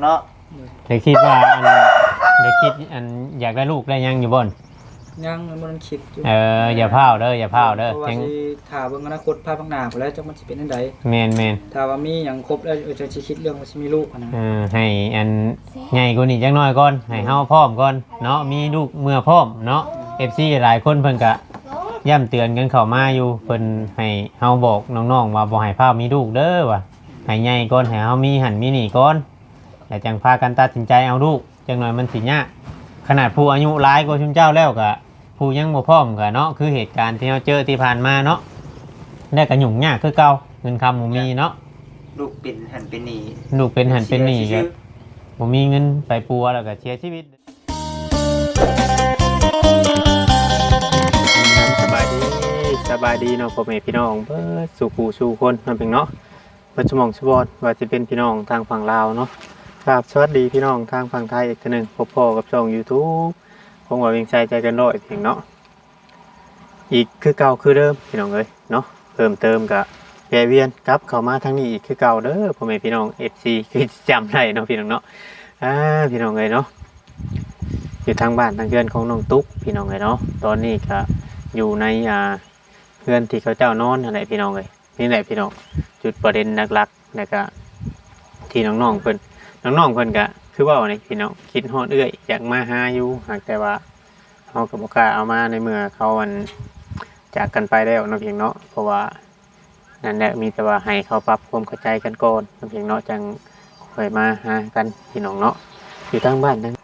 ເນາະ ໂດຍ ໄດ້ຄິດວ່າອັນ ໄດ້ຄິດອັນຢາກໄດ້ລູກໄດ້ຫຍັງຢູ່ບໍ່? ຍັງ ຍັງບໍ່ທັນຄິດຢູ່ ເອີ ຢ່າພ້າວເດີ ຢ່າພ້າວເດີ ເພາະວ່າ ຍັງ ຊິຖ້າເບິ່ງອະນາຄົດພາຍຂ້າງໜ້າພຸ້ນແຫຼະ ຈັກມັນຊິເປັນຈັ່ງໃດ. ແມ່ນໆ ຖ້າວ່າມີຫຍັງຄົບແລ້ວ ເອີ ຈັ່ງຊິຄິດເລື່ອງວ່າຊິມີລູກຫັ້ນນະ. ເອີ ໃຫ້ອັນໃຫຍ່ກວ່ານີ້ຈັກໜ້ອຍກ່ອນ ໃຫ້ເຮົາພ້ອມກ່ອນເນາະ ມີລູກເມື່ອພ້ອມເນາະ. ເອັຟຊີຫຼາຍຄົນເພິ່ນກະຢ້ຳເຕືອນກັນເຂົ້າມາຢູ່ ເພິ່ນໃຫ້ເຮົາບອກນ້ອງໆວ່າບໍ່ໃຫ້ພ້າວມີລູກເດີວ່າ ໃຫ້ໃຫຍ່ກ່ອນ ໃຫ້ເຮົາມີຫັ້ນມີນີ້ກ່ອນ ແລ້ວຈັ່ງພາກັນຕັດສິນໃຈເອົາລູກ. ຈັກໜ້ອຍມັນຊິຍາກ ຂະໜາດຜູ້ອາຍຸຫຼາຍກວ່າຊຸມເຈົ້າແລ້ວກະ ຜູ້ຍັງບໍ່ພ້ອມກະເນາະ ຄືເຫດການທີ່ເຮົາເຈີທີ່ຜ່ານມາເນາະ ແລ້ວກະຫຍຸ້ງຍາກຄືເກົ່າ ເງິນຄຳບໍ່ມີເນາະ ລູກເປັນຫັ້ນເປັນນີ້ ລູກເປັນຫັ້ນເປັນນີ້ ເສຍຊື່ໆ ກະບໍ່ມີເງິນໄປປົວ ແລ້ວກະເສຍຊີວິດ. ສະບາຍດີ ສະບາຍດີເນາະ ພໍ່ແມ່ພີ່ນ້ອງເບິດສູ່ຜູ້ສູ່ຄົນເນາະ ເພິ່ນເນາະ ເບິດຊຸໝ່ອງຊຸບ່ອນ ວ່າຊິເປັນພີ່ນ້ອງທາງຝັ່ງລາວເນາະ ກາບສະຫວັດດີພີ່ນ້ອງທາງຝັ່ງໄທອີກເທື່ອໜຶ່ງ ພົບພໍ້ກັບຊ່ອງຢູທູບ ຄົງວ່າວຽງໄຊໃຈເກີນຮ້ອຍເອງເນາະ ອີກຄືເກົ່າຄືເດີມພີ່ນ້ອງເອີຍເນາະ. ເພີ່ມເຕີມກະແວະວຽນກັບເຂົ້າມາທາງນີ້ອີກຄືເກົ່າເດີ ພໍ່ແມ່ພີ່ນ້ອງເອັຟຊີ ຄືຈຳໄດ້ເນາະ ພີ່ນ້ອງເນາະ. ອ່າ ພີ່ນ້ອງເອີຍເນາະ ຢູ່ທາງບ້ານທາງເຮືອນຂອງນ້ອງຕຸກ ພີ່ນ້ອງເອີຍເນາະ ຕອນນີ້ກະຢູ່ໃນ ອ່າ ເຮືອນທີ່ເຂົາເຈົ້ານອນຫັ້ນແຫຼະ ພີ່ນ້ອງເອີຍ. ນີ້ແຫຼະພີ່ນ້ອງ ຈຸດປະເດັນຫຼັກໆ ແລ້ວກະທີ່ນ້ອງໆເພິ່ນ ນ້ອງໆເພິ່ນກະຄືເວົ້ານີ້ພີ່ນ້ອງ ຄິດຮອດເອື້ອຍ ຢາກມາຫາຢູ່ ຫາກແຕ່ວ່າເຮົາກະບໍ່ກ້າເອົາມາ ໃນເມື່ອເຂົາ ອັນ ຈາກກັນໄປແລ້ວເນາະ ເພງເນາະ. ເພາະວ່ານັ້ນແຫຼະ ມີແຕ່ວ່າໃຫ້ເຂົາປັບຄວາມເຂົ້າໃຈກັນກ່ອນເນາະ ເພງເນາະ ຈັ່ງຄ່ອຍມາຫາກັນ ພີ່ນ້ອງເນາະ. ຢູ່ທາງບ້ານທາງ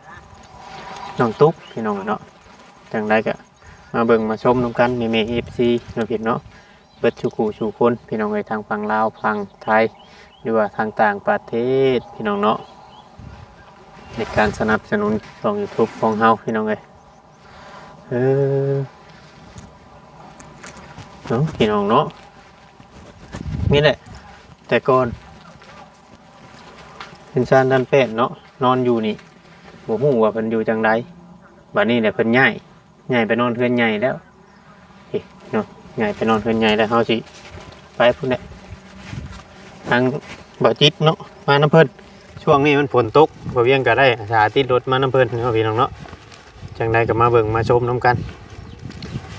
ນ້ອງຕຸກ ພີ່ນ້ອງເນາະ ຈັ່ງໃດກະມາເບິ່ງມາຊົມນຳກັນ ແມ່ໆເອັຟຊີເນາະ ເພງເນາະ. ເບິດສູ່ຄູ່ສູ່ຄົນ ພີ່ນ້ອງເອີຍ ທາງຝັ່ງລາວ ຝັ່ງໄທ ຫຼືວ່າທາງຕ່າງປະເທດ ພີ່ນ້ອງເນາະ. ໃນການສະໜັບສະໜູນຊ່ອງຢູທູບຂອງເຮົາ ພີ່ນ້ອງເອີຍ ເອີ ເນາະ ພີ່ນ້ອງເນາະ. ນີ້ແຫຼະ ແຕ່ກ່ອນເປັນຊານດັນແປດເນາະ ນອນຢູ່ນີ້ ບໍ່ຮູ້ວ່າເພິ່ນຢູ່ຈັ່ງໃດ. ບາດນີ້ແຫຼະເພິ່ນຍ້າຍ ຍ້າຍໄປນອນເຮືອນໃຫຍ່ແລ້ວ ເອີ ເນາະ ຍ້າຍໄປນອນເຮືອນໃຫຍ່ແລ້ວ ເຮົາຊິໄປພຸ້ນແຫຼະ. ທາງບ່າວຈິດເນາະ ມານຳເພິ່ນ ຊ່ວງນີ້ມັນຝົນຕົກ ບ່າວວຽງກະໄດ້ອາສາຕິດລົດມານຳເພິ່ນເນາະ ພີ່ນ້ອງເນາະ. ຈັ່ງໃດກະມາເບິ່ງມາຊົມນຳກັນ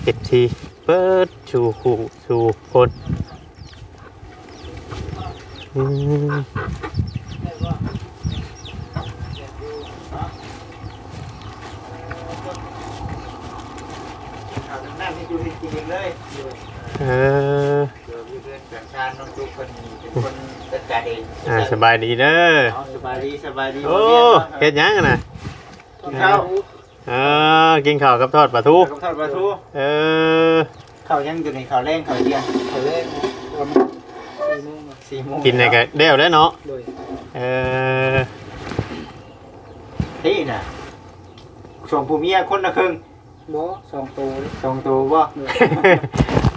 ເອັຟຊີ ເບິດສູ່ຄູ່ສູ່ຄົນ. ອືມ ເອີ ເອີ ຢູ່ເຮືອນກັນຊານນ້ອງຕຸກເພິ່ນເປັນຄົນຈັດການເອງ. ອ່າ ສະບາຍດີເດີ. ເອົາ ສະບາຍດີ ສະບາຍດີ. ໂອ້ ເຮັດຫຍັງຫັ້ນນະ? ກິນເຂົ້າ. ເອີ ກິນເຂົ້າກັບທອດປາທູ. ກັບທອດປາທູ. ເອີ ເຂົ້າຫຍັງໂຕນີ້? ເຂົ້າແລງ ເຂົ້າທ່ຽງ? ເຂົ້າແລງ ປະມານສີ່ໂມງ. ສີ່ໂມງ ກິນແລ້ວກະແລ້ວແລ້ວເນາະ. ໂດຍ ເອີ ນີ້ນະ ຊ່ວງຜົວເມຍຄົນລະເຄິ່ງ. ບໍ່ ສອງໂຕເດ້. ສອງໂຕບໍ່? ໂດຍ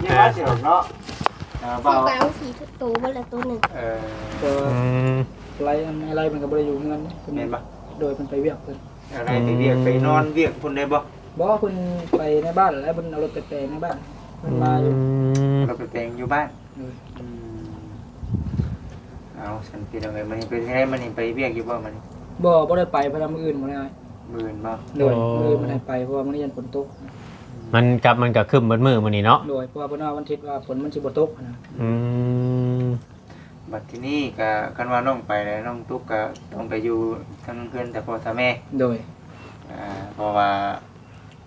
ຍັງວ່າຊິອອກເນາະ. ອ່າ ເວົ້າ ເຂົາເອົາສີ່ໂຕເບິດລະໂຕໜຶ່ງ. ເອີ ອືມ ໄລ່ອັນໄລ່ມັນກະບໍ່ໄດ້ຢູ່ເຮືອນເດ້. ແມ່ນບໍ່? ໂດຍ ເພິ່ນໄປວຽກເພິ່ນ. ອາໄລໄປວຽກ ອືມ ໄປນອນວຽກພຸ້ນໄດ້ບໍ່? ບໍ່ ເພິ່ນໄປໃນບ້ານແຫຼະ ເພິ່ນເອົາລົດໄປແປງໃນບ້ານ ເພິ່ນມາຢູ່. ອືມ ເອົາລົດໄປແປງຢູ່ບ້ານ. ໂດຍ ອືມ ເອົາ ຊັ້ນພີ່ນ້ອງເອີຍ ມື້ນີ້ເປັນຈັ່ງໃດ? ມື້ນີ້ໄປວຽກຢູ່ບໍ່ມື້ນີ້? ບໍ່ ບໍ່ໄດ້ໄປ ເພິ່ນວ່າມື້ອື່ນພຸ້ນແຫຼະ. ມື້ອື່ນບໍ່? ໂດຍ ອໍ ມື້ອື່ນເພິ່ນໃຫ້ໄປ ເພາະວ່າມື້ນີ້ຢ້ານຝົນຕົກ. ມັນກັບ ມັນກະຄຶ້ມເບິດມື້ມື້ນີ້ເນາະ. ໂດຍ ເພາະວ່າເພິ່ນວ່າວັນອາທິດວ່າຝົນມັນຊິບໍ່ຕົກຫັ້ນນະ. ອືມ ບັດທີນີ້ກະ ຄັນວ່ານ້ອງໄປແລ້ວ ນ້ອງຕຸກກະຕ້ອງໄປຢູ່ທາງເຮືອນແຕ່ພໍ່ແຕ່ແມ່. ໂດຍ ອ່າ ເພາະວ່າ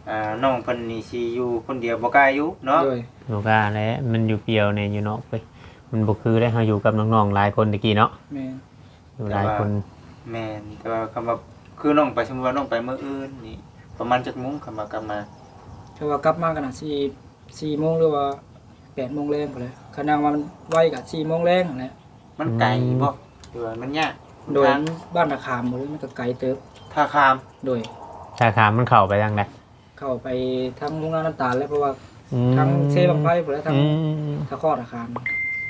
ອ່າ ນ້ອງເພິ່ນນີ້ຊິຢູ່ຄົນດຽວ ບໍ່ກ້າຢູ່ເນາະ. ໂດຍ ບໍ່ກ້າແຫຼະ ມັນຢູ່ປ່ຽວແດ່ ຢູ່ນອກເວີຍ ມັນບໍ່ຄືເດ້ ເຮົາຢູ່ກັບນ້ອງໆຫຼາຍຄົນແຕ່ກີ້ເນາະ. ແມ່ນ ຢູ່ຫຼາຍຄົນ. ແຕ່ວ່າ ແມ່ນ ແຕ່ວ່າຄຳວ່າ ຄືນ້ອງໄປ ສົມມຸດວ່ານ້ອງໄປມື້ອື່ນນີ້ ປະມານຈັກໂມງ ຄຳວ່າກັບມາ? ຄຳວ່າກັບມາກະໜ້າຊິສີ່ໂມງ ຫຼືວ່າແປດໂມງແລງພຸ້ນແຫຼະ. ຄັນຫາກວ່າມັນໄວກະສີ່ໂມງແລງຫັ້ນແຫຼະ. ມັນໄກບໍ່? ອືມ ຫຼືວ່າມັນຍາກ? ໂດຍ ທາງບ້ານທ່າຂາມພຸ້ນແຫຼະ ມັນກະໄກເຕີບ. ທ່າຂາມ? ໂດຍ ທ່າຂາມມັນເຂົ້າໄປທາງໃດ? ເຂົ້າໄປທາງໂຮງງານນ້ຳຕານແຫຼະ ເພາະວ່າ ອືມ ທາງເຊບັ້ງໄຟພຸ້ນແຫຼະ ທາງ ອືມ ທ່າຄອດທ່າຂາມ.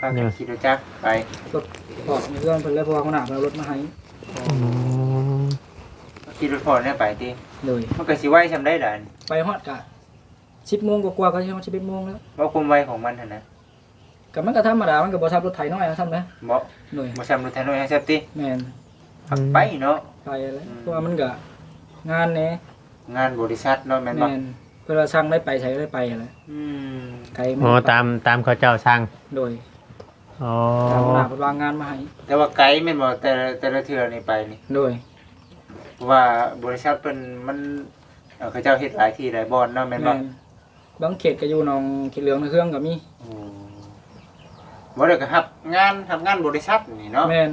ພາກັນຂີ່ລົດຈັກໄປ ລົດພອດໃນເຮືອນເພິ່ນແຫຼະ ເພາະວ່າຫົວໜ້າເພິ່ນເອົາລົດມາໃຫ້. ອືມ ຂີ່ລົດພອດແນວໄປຕິ? ໂດຍ ມັນກະຊິໄວສ່ຳໃດລະ? ໄປຮອດກະສິບໂມງກວ່າໆ ກະຊິຮອດສິບເອັດໂມງແລ້ວ. ເວົ້າຄວາມໄວຂອງມັນຫັ້ນນະ? ກະມັນກະທຳມະດາ ມັນກະບໍ່ສ່ຳລົດໄຖນ້ອຍເຮົາຊ້ຳນະ. ບໍ່? ໂດຍ ບໍ່ສ່ຳລົດໄຖນ້ອຍເຮົາຊ້ຳຕິ? ແມ່ນ. ພັກໄປເນາະ ໄປແຫຼະ ອືມ ເພາະວ່າມັນກະງານແດ່ ງານບໍລິສັດເນາະ ແມ່ນບໍ່? ແມ່ນ ເພິ່ນວ່າສັ່ງໄດ້ໄປໃສກໍໄດ້ໄປຫັ້ນແຫຼະ ອືມ ໄກມັນ ອໍ ຕາມ ຕາມເຂົາເຈົ້າສັ່ງ ໂດຍ ອໍ ຕາມຫົວໜ້າເພິ່ນວາງງານມາໃຫ້ ແຕ່ວ່າໄກແມ່ນບໍ່? ແຕ່ ແຕ່ລະເທື່ອນີ້ໄປນີ້ ໂດຍ ເພາະວ່າບໍລິສັດເພິ່ນມັນ ເອີ ເຂົາເຈົ້າເຮັດຫຼາຍທີ່ຫຼາຍບ່ອນເນາະ ແມ່ນບໍ່? ແມ່ນ ບາງເຂດກໍຢູ່ໜອງຂີ້ເຫຼືອງນາເຮືອງກໍມີ ໂອ້ ບໍ່ໄດ້ກໍຮັບງານ ຮັບງານບໍລິສັດນີ້ເນາະ ແມ່ນ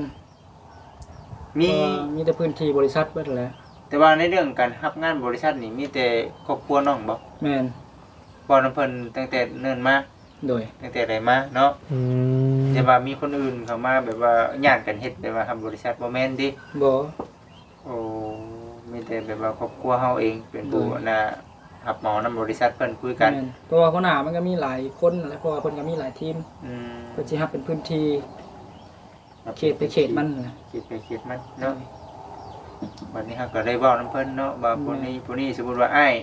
ມີ ເພາະວ່າມີແຕ່ພື້ນທີ່ບໍລິສັດເບິດແຫຼະ ແຕ່ວ່າໃນເລື່ອງການຮັບງານບໍລິສັດນີ້ ມີແຕ່ຄອບຄົວນ້ອງບໍ່? ແມ່ນ ເວົ້ານຳເພິ່ນຕັ້ງແຕ່ເນີນມາ ໂດຍ ຕັ້ງແຕ່ໃດມາເນາະ ອືມ ແຕ່ວ່າມີຄົນອື່ນເຂົ້າມາແບບວ່າຍາດກັນເຮັດ ແບບວ່າຮັບບໍລິສັດ ບໍ່ແມ່ນຕິ? ບໍ່ ໂອ້ ມີແຕ່ແບບວ່າຄອບຄົວເຮົາເອງເປັນຜູ້ ໂດຍ ອັນນ່າ ຮັບເໝົານຳບໍລິສັດເພິ່ນ ຄຸຍກັນ ແມ່ນ ເພາະວ່າຫົວໜ້າມັນກໍມີຫຼາຍຄົນແຫຼະ ເພາະວ່າເພິ່ນກໍມີຫຼາຍທີມ ອືມ ເພິ່ນຊິຮັບເປັນພື້ນທີ່ ເຂດໄປເຂດມັນ ເຂດໄປເຂດມັນເນາະ ໂດຍ ບັດນີ້ເຮົາກໍໄດ້ເວົ້ານຳເພິ່ນເນາະ ວ່າ ແມ່ນ ຜູ້ນີ້ ຜູ້ນີ້ ສົມມຸດວ່າອ້າຍ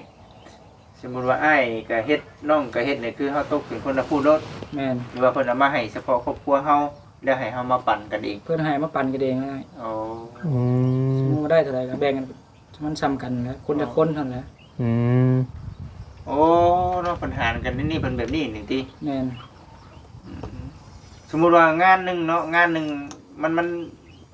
ສົມມຸດວ່າອ້າຍກໍເຮັດ ນ້ອງກໍເຮັດນີ້ ຄືເຮົາຕົກເປັນຄົນລະຜູ້ໂລດ ແມ່ນ ຫຼືວ່າເພິ່ນເອົາມາໃຫ້ສະເພາະຄອບຄົວເຮົາ ແລ້ວໃຫ້ເຮົາມາປັນກັນເອງ? ເພິ່ນໃຫ້ມາປັນກັນເອງເລີຍ ອໍ ອືມ ສົມມຸດວ່າໄດ້ເທົ່າໃດກໍແບ່ງກັນ ມັນສ່ຳກັນແຫຼະ ຄົນລະຄົນເທົ່ານັ້ນແຫຼະ ອໍ ອືມ ໂອ້ ເນາະ ເພິ່ນຫານກັນນີ້ ເພິ່ນແບບນີ້ນີ້ຕິ? ແມ່ນ ອືມ ສົມມຸດວ່າງານໜຶ່ງເນາະ ງານໜຶ່ງ ມັນ ມັນ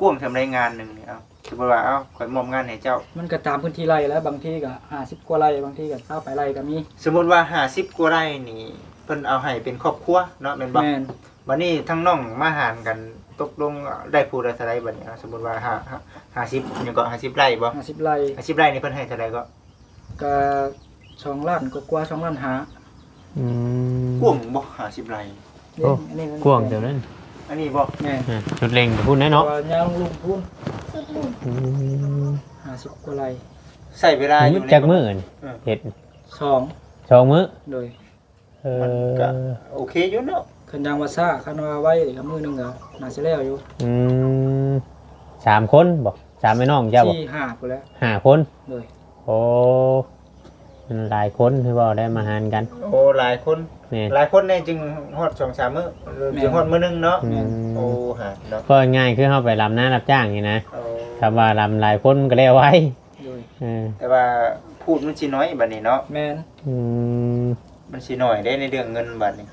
ກວ້າງສ່ຳໃດງານໜຶ່ງນີ້? ເອົາ ສົມມຸດວ່າ ເອົາ ຂ້ອຍມອບງານໃຫ້ເຈົ້າ ມັນກໍຕາມພື້ນທີ່ໄຮ່ແຫຼະ ບາງທີກໍຫ້າສິບກວ່າໄຮ່ ບາງທີກໍຊາວປາຍໄຮ່ກໍມີ ສົມມຸດວ່າຫ້າສິບກວ່າໄຮ່ນີ້ ເພິ່ນເອົາໃຫ້ເປັນຄອບຄົວເນາະ ແມ່ນບໍ່? ແມ່ນ ບັດນີ້ທາງນ້ອງມາຫານກັນ ຕົກລົງໄດ້ຜູ້ລະເທົ່າໃດບັດນີ້? ສົມມຸດວ່າຫ້າ ຫ້າສິບ ຫຍັງເກາະ ຫ້າສິບໄຮ່ບໍ່? ຫ້າສິບໄຮ່ ຫ້າສິບໄຮ່ນີ້ເພິ່ນໃຫ້ເທົ່າໃດເກາະ? ກະສອງລ້ານກວ່າໆ ສອງລ້ານຫ້າ ອືມ ກວ້າງບໍ່ ຫ້າສິບໄຮ່? ໂອ້ ອັນນີ້ມັນກວ້າງເຕີບນັ້ນ ອັນນີ້ບໍ່? ແມ່ນ ຈຸດເລັງໄປພຸ້ນແຫຼະເນາະ ວ່າຍາວລົງພຸ້ນ ສຸດລຸ່ມ ອືມ ຫ້າສິບກວ່າໄຮ່ ໃຊ້ເວລາຢູ່ ຈັກມື້ນີ້ ເອີ ເຮັດ ສອງ ສອງມື້ ໂດຍ ເອີ ມັນກະໂອເຄຢູ່ເນາະ ຄັນຢ່າງວ່າຊ້າ ຄັນວ່າໄວກໍມື້ໜຶ່ງກໍໜ້າຊິແລ້ວຢູ່ ອືມ ສາມຄົນບໍ່? ສາມແມ່ນ້ອງເຈົ້າບໍ່? ສີ່ຫ້າພຸ້ນແຫຼະ ຫ້າຄົນ ໂດຍ ໂອ້ ມັນຫຼາຍຄົນຄືເວົ້າໄດ້ມາຫານກັນ ໂອ້ ຫຼາຍຄົນ ແມ່ນ ຫຼາຍຄົນນີ້ຈຶ່ງຮອດສອງສາມມື້ ແມ່ນ ຈຶ່ງຮອດມື້ໜຶ່ງເນາະ ແມ່ນ ອືມ ໂອ້ ຫາເນາະ ເວົ້າງ່າຍຄືເຮົາໄປດຳນາຮັບຈ້າງນີ້ນະ ໂອ້ ຖ້າວ່າດຳຫຼາຍຄົນມັນກໍແລ້ວໄວ ໂດຍ ເອີ ແຕ່ວ່າພູດມັນຊິໜ້ອຍບັດນີ້ເນາະ ແມ່ນ ອືມ ມັນຊິໜ້ອຍເດ້ໃນເລື່ອງເງິນບັດນີ້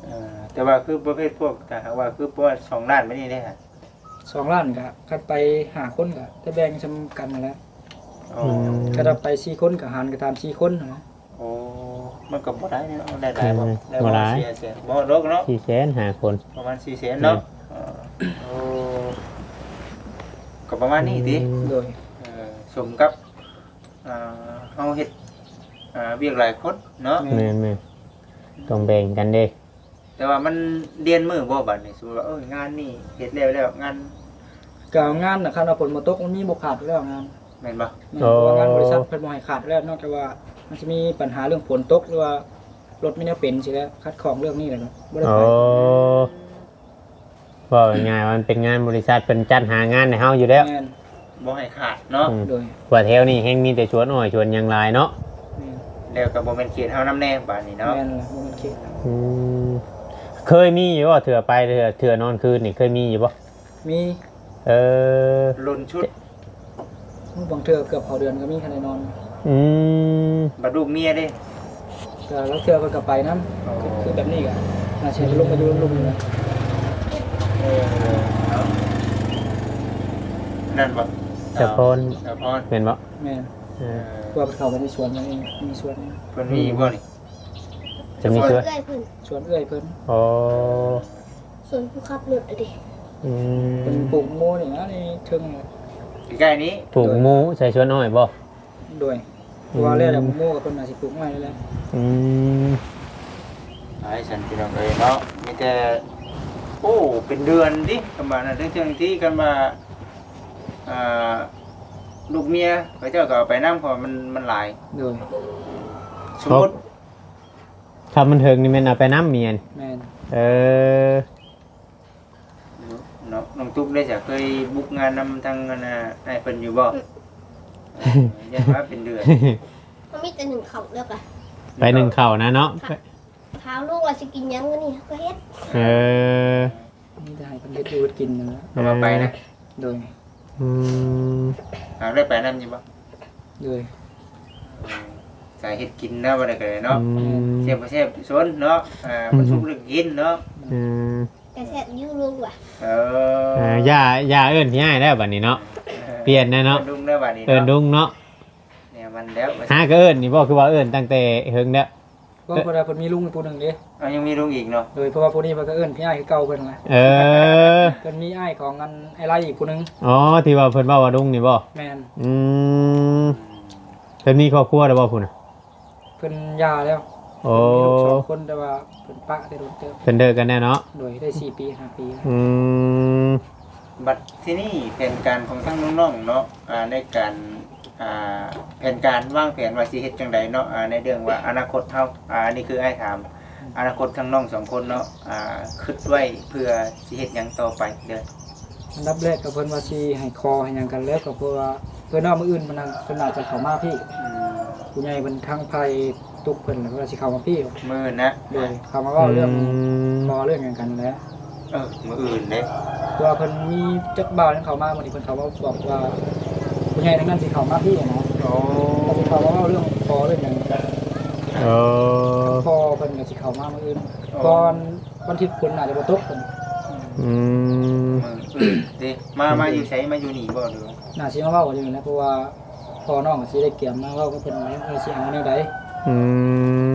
ເອີ ແຕ່ວ່າຄືປະເພດພວກ ຖ້າຫາກວ່າຄືປະມານສອງລ້ານບັດນີ້ເດ້ ສອງລ້ານກໍຄັນໄປຫ້າຄົນກໍໄດ້ແບ່ງສ່ຳກັນຫັ້ນແຫຼະ ໂອ້ ອືມ ຄັນວ່າໄປສີ່ຄົນກໍຫານກັນຕາມສີ່ຄົນຫັ້ນແຫຼະ ໂອ້ ມັນກໍບໍ່ໄດ້ເນາະ ໄດ້ຫຼາຍບໍ່? ອືມ ໄດ້ບໍ່? ບໍ່ຫຼາຍ ສີ່ແສນ ບໍ່ດອກເນາະ ສີ່ແສນ ຫ້າຄົນ ປະມານສີ່ແສນເນາະ ອືມ ເອີ ໂອ້ ກໍປະມານນີ້ຕິ ອືມ ໂດຍ ເອີ ສົມກັບ ອ່າ ເຮົາເຮັດ ອ່າ ວຽກຫຼາຍຄົນເນາະ ແມ່ນໆ ຕ້ອງແບ່ງກັນເດ້ ແຕ່ວ່າມັນລຽນມື້ບໍ່ບັດນີ້? ສົມມຸດວ່າ ເອີ ງານນີ້ເຮັດແລ້ວແລ້ວ ງານ ກໍງານນະ ຄັນວ່າຝົນບໍ່ຕົກ ມັນມີບໍ່ຂາດຢູ່ແລ້ວງານ ແມ່ນບໍ່? ແມ່ນ ອໍ ເພາະວ່າງານບໍລິສັດເພິ່ນບໍ່ໃຫ້ຂາດຢູ່ແລ້ວ ນອກຈາກວ່າມັນຊິມີບັນຫາເລື່ອງຝົນຕົກ ຫຼືວ່າລົດມີແນວເປັນຊີ້ແຫຼະ ຂັດຂ້ອງເລື່ອງນີ້ແຫຼະ ກໍບໍ່ໄດ້ໄປ ອໍ ເວົ້າງ່າຍໆວ່າມັນເປັນງານບໍລິສັດ ເພິ່ນຈັດຫາງານໃຫ້ເຮົາຢູ່ແລ້ວ ແມ່ນ ບໍ່ໃຫ້ຂາດເນາະ ອືມ ໂດຍ ວ່າແຖວນີ້ແຮ່ງມີແຕ່ສວນອ້ອຍສວນຫຍັງຫຼາຍເນາະ ແມ່ນ ແລ້ວກໍບໍ່ແມ່ນເຂດເຮົານຳແດ່ບາດນີ້ເນາະ ແມ່ນລະ ບໍ່ແມ່ນເຂດ ອືມ ເຄີຍມີຢູ່ບໍ່ ເທື່ອໄປ ເທື່ອ ເທື່ອນອນຄືນນີ້ ເຄີຍມີຢູ່ບໍ່? ມີ ເອີ ລົນຊຸດ ບາງເທື່ອເກືອບເຂົ້າເດືອນກໍມີ ຄັນໄດ້ນອນ ອືມ ບັດລູກເມຍເດ້? ກໍລາງເທື່ອເພິ່ນກໍໄປນຳ ອໍ ຄື ຄືແບບນີ້ກໍໜ້າຊິໃຫ້ເພິ່ນລົງມາຢູ່ນຳລູກນີ້ແຫຼະ ເອີ ເນາະ ນັ້ນບໍ່? ສາວພອນ ສາວພອນ ແມ່ນບໍ່? ແມ່ນ ເອີ ເພາະວ່າເພິ່ນເຂົ້າໄປໃນສວນ ມັນມີສວນ ເພິ່ນມີຢູ່ບໍ່ນີ້? ຈະມີສວນ ສວນເອື້ອຍເພິ່ນ ສວນເອື້ອຍເພິ່ນ ອໍ ສວນຜູ້ຂັບລົດອະເດ ອືມ ເພິ່ນປູກໝູ່ນີ້ນະ ໃນເທິງ ໃກ້ໆນີ້ ປູກໝູ່ໃສ່ສວນອ້ອຍບໍ່? ໂດຍ ອືມ ເພາະວ່າແລ້ວໝູ່ກໍເພິ່ນອາດຊິປູກໄມ້ແລ້ວ ອືມ ຫຼາຍຊັ້ນພີ່ນ້ອງເອີຍເນາະ ມີແຕ່ ໂອ້ ເປັນເດືອນຕິ ຄັນວ່ານັ້ນ ເຖິງໆທີ່ຄັນວ່າ ອ່າ ລູກເມຍເຂົາເຈົ້າກໍເອົາໄປນຳ ເພາະວ່າມັນ ມັນຫຼາຍ ໂດຍ ສົມມຸດ ຖ້າມັນເຖິງນີ້ແມ່ນເອົາໄປນຳເມຍ ແມ່ນ ເອີ ເນາະ ນ້ອງຕຸກເດ້ ເຄີຍບຸກງານນຳທາງອັນນ່າ ອ້າຍເພິ່ນຢູ່ບໍ່? ອືມ ຢ້ານວ່າເປັນເດືອນ ມັນມີແຕ່ໜຶ້ງເຂົ້າແລ້ວກະ ໄປໜຶ້ງເຂົ້ານະເນາະ ຖາມລູກວ່າຊິກິນຫຍັງມື້ນີ້ ເຮົາກໍເຮັດ ເອີ ມີແຕ່ໃຫ້ເພິ່ນເຮັດຢູ່ເຮັດກິນນັ້ນແຫຼະ ເອົາມາໄປນະ ໂດຍ ອືມ ຫາກໄດ້ໄປນຳຢູ່ບໍ່? ໂດຍ ສາຍເຮັດກິນນະ ວ່າໄດ້ກໍໄດ້ເນາະ ອືມ ແຊບບໍ່ແຊບຊົນເນາະ ອ່າ ອືມ ມັນສຸກແລ້ວກໍກິນເນາະ ອືມ ແຕ່ແຊບຢູ່ລຸງວ່າ ເອີ ອ່າ ຢ່າ ຢ່າເອີ້ນພີ່ອ້າຍແລ້ວບັດນີ້ເນາະ ເອີ ປ່ຽນແລ້ວເນາະ ເອີ້ນລຸງແລ້ວບັດນີ້ເນາະ ເອີ້ນລຸງເນາະ ແນວມັນແລ້ວ ຫາກໍເອີ້ນນີ້ບໍ່ ຄືວ່າເອີ້ນຕັ້ງແຕ່ເຫິງແລ້ວ ເພາະວ່າເພິ່ນມີລຸງອີກຜູ້ໜຶ່ງເດ້ ເອີ ຍັງມີລຸງອີກເນາະ ໂດຍ ເພາະວ່າຜູ້ນີ້ເພິ່ນກໍເອີ້ນພີ່ອ້າຍຄືເກົ່າເພິ່ນນະ ເອີ ເພິ່ນມີອ້າຍຂອງອັນອ້າຍໄລອີກຜູ້ໜຶ່ງ ອໍ ທີ່ວ່າເພິ່ນເວົ້າວ່າລຸງນີ້ບໍ່? ແມ່ນ ອືມ ເພິ່ນມີຄອບຄົວແລ້ວບໍ່ຜູ້ນະ? ເພິ່ນຢ່າແລ້ວ ໂອ້ ເພິ່ນມີລູກສອງຄົນ ແຕ່ວ່າເພິ່ນປະໄດ້ດົນເຕີບ ເພິ່ນເລີກກັນແລ້ວເນາະ ໂດຍ ໄດ້ສີ່ປີຫ້າປີແລ້ວ ອືມ ບັດທີນີ້ແຜນການຂອງທາງນ້ອງໆເນາະ ອ່າ ໃນການ ອ່າ ແຜນການວາງແຜນວ່າຊິເຮັດຈັ່ງໃດເນາະ ອ່າ ໃນເລື່ອງວ່າອະນາຄົດເຮົາ ອ່າ ອັນນີ້ຄືອ້າຍຖາມ ອືມ ອະນາຄົດທາງນ້ອງສອງຄົນເນາະ ອ່າ ຄິດໄວ້ເພື່ອຊິເຮັດຫຍັງຕໍ່ໄປເດີ? ອັນດັບແລກກໍເພິ່ນວ່າຊິໃຫ້ຂໍໃຫ້ຫຍັງກັນ ແລ້ວກໍເພາະວ່າເພິ່ນວ່າມື້ອື່ນເພິ່ນນັ້ນ ເພິ່ນອາດຈະເຂົ້າມາພີ້ ອືມ ຜູ້ໃຫຍ່ເພິ່ນທາງຝ່າຍຕຸກເພິ່ນ ແລ້ວກໍຊິເຂົ້າມາພີ້ ມື້ອື່ນນະ ໂດຍ ເຂົ້າມາເວົ້າເລື່ອງ ອືມ ຂໍເລື່ອງຫຍັງກັນນັ້ນແຫຼະ ເອີ ມື້ອື່ນເດ້ ເພາະວ່າເພິ່ນມີຈັກບ່າວຍັງເຂົ້າມາ ມື້ນີ້ເພິ່ນເຂົ້າມາບອກວ່າ ຜູ້ໃຫຍ່ທາງນັ້ນຊິເຂົ້າມາພີ້ນະ ໂອ້ ກໍຊິເຂົ້າມາເວົ້າເລື່ອງຂໍເລື່ອງຫຍັງ ເອີ ທາງພໍ່ເພິ່ນກໍຊິເຂົ້າມາມື້ອື່ນ ໂອ້ ກ່ອນ ວັນທິດຝົນອາດຈະບໍ່ຕົກ ອືມ ມື້ອື່ນຕິ ມາ ມາຢູ່ໃສ ມາຢູ່ນີ້ບໍ່ ຫຼືວ່າ ໜ້າຊິມາເວົ້າຢູ່ນີ້ແຫຼະ ເພາະວ່າພໍ່ນ້ອງກໍຊິໄດ້ກຽມມາເວົ້າກັບເພິ່ນວ່າຊິເອົາແນວໃດ ອືມ